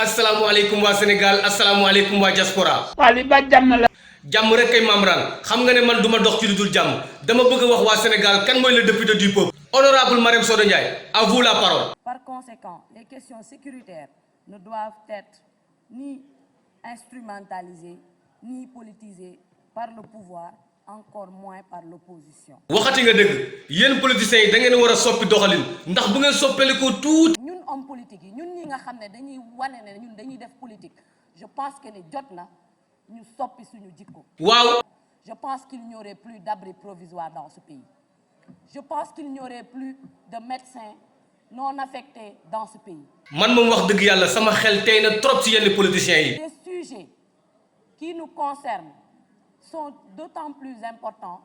asalaamaaleykum waa Sénégal asalaamaaleykum waa diaspora. waa li ba jàmm la. jàmm rek kay Mamran xam nga ne man duma dox ci lu dul jàmm dama bëgg a wax waa Sénégal kan mooy le député du peuple. Honorable Marième Soda Ndiaye, à vous la parole. Par conséquent, les questions sécuritaires ne doivent être ni instrumentalisées ni politisées par le pouvoir, encore moins par l'opposition. waxati nga dëgg yéen politiciens yi da ngeen war a soppi doxalin ndax bu ngeen soppeeli ko tuuti. ñun homme politique yi ñun ñi nga xam ne dañuy wane ne ñun dañuy def politique je pense que ne jot na ñu soppi suñu jikko. waaw. Je pense qu'il n'y aurait plus d'abri provisoire dans ce pays. Je pense qu'il n'y aurait plus de médecins non affectés dans ce pays. man moom wax dëgg yàlla sama xel tey na trop ci yenn politiciens yi. Les sujets qui nous concernent sont d'autant plus importants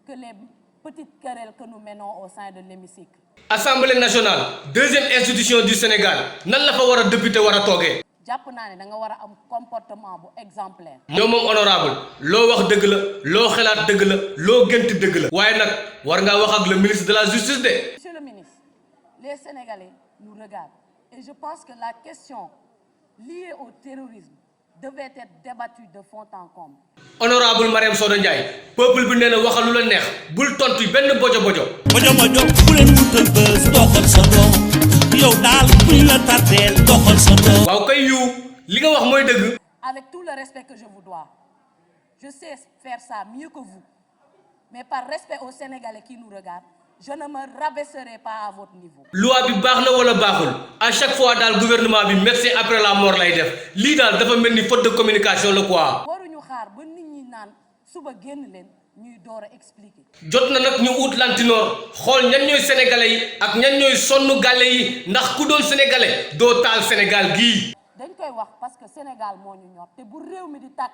que les petites querelles que nous menons au sein de l'hémicycle. Assemblée nationale deuxième institution du Sénégal nan la fa war a député war a toogee. jàpp naa ne da nga war a am comportement bu exemplaire. yow moom honorable loo wax dëgg la loo xalaat dëgg la loo gënt dëgg la. waaye nag war ngaa wax ak le ministre de la justice de. Monsieur le ministre, les Sénégalais nous regardent et je pense que la question liée au terrorisme devait être débattue de fond en comble. Honorable Marième Soda Ndiaye peuple bi nee na waxal lu la neex bul tontu benn bojo bojo. bojo bojo bu leen wutal bës doxal sa doom yow daal buñ la tardeel doxal sa doom. waaw kay yu li nga wax mooy dëgg. Avec tout le respect que je vous dois, je sais faire ça mieux que vous, mais par respect aux Sénégalais qui nous regardent, je ne me rabaisserai pas à votre niveau. loi bi baax na wala baaxul à chaque fois daal gouvernement bi médecin après la mort lay def lii daal dafa mel ni faute de communication la quoi. waruñu xaar ba nit ñi naan suba génn leen ñuy door a expliquer. jot na nag ñu ut lantinoor xool ñan ñooy sénégalais yi ak ñan ñooy sonn gàlle yi ndax ku doon sénégalais doo taal Sénégal gii. dañ koy wax parce que Sénégal moo ñu ñor te bu réew mi di tàkk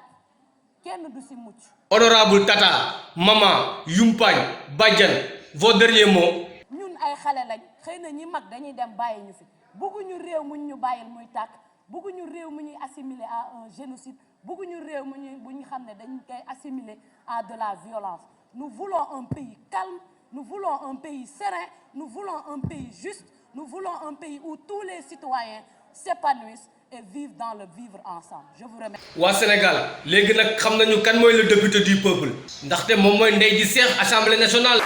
kenn du si mucc. Honorable Tata Maman Yumpañ Badiane vos derniers mots. ñun ay xale lañ xëy na ñi mag dañuy dem bàyyi ñu fi bëgguñu réew mu ñu bàyyil muy tàkk bëgguñu réew mu ñuy assimiler à un génocide bëgguñu réew mu ñu bu ñu xam ne dañ koy assimiler à de la violence. Nous voulons un pays calme, nous voulons un pays serein, nous voulons un pays juste, nous voulons un pays où tous les citoyens s'épanouissent et vivent dans le vivre ensemble. Je vous remercie. waa Sénégal léegi nag xam nañu kan mooy le député du peuple ndaxte moom mooy ndey ji seex assemblée nationale.